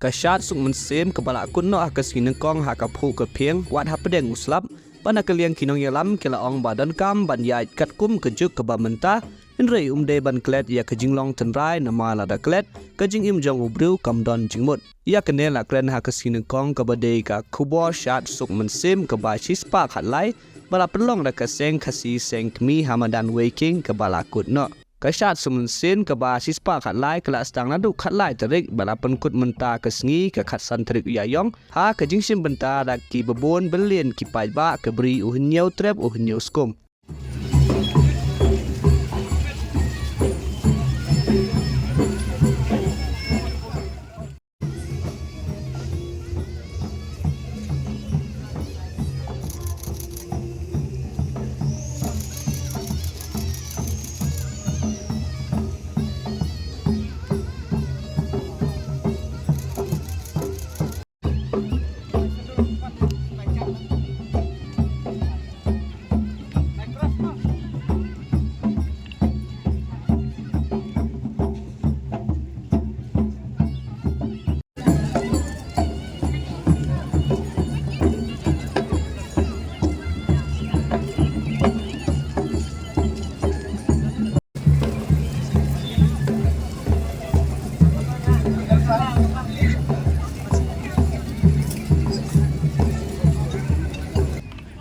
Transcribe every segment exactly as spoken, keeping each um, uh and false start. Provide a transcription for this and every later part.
Ka shad suk mynsiem kaba la kut noh ha ka sngi nyngkong ha ka phuh ka phieng wat hapdeng u slap, ba na ka liang ki nongïalam ki la ong ba donkam ban ïaid katkum ka juk kaba mynta, hynrei um dei ban klet ïa ka jinglong tynrai namar lada klet ka jingim jong u briew kam don jingmut. Ïa kane la kren ha ka sngi nyngkong kaba dei ka khubor shad suk mynsiem kaba shispah khatlai, ba la pynlong da ka seng Khasi seng kmie ha madan Weiking kaba la kut noh. Ka shad suk mynsiem kaba shispah khatlai ka la sdang naduh khatlai tarik ba la pynkut mynta ka sngi ka khatsan tarik u Ïaïong, ha ka jingshim bynta da ki babun byllian ki paidbah ka bri u Hynñiewtrep u Hynñiewskum.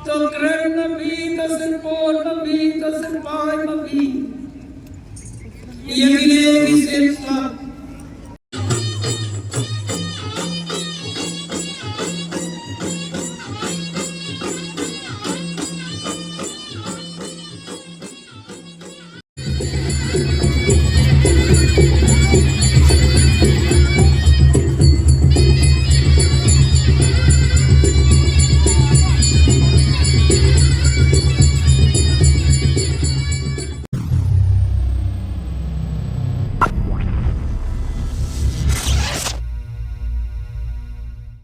To kren ma phi, to syrpod ma phi, to syrpai ma phi. Ïa kine ki syrpod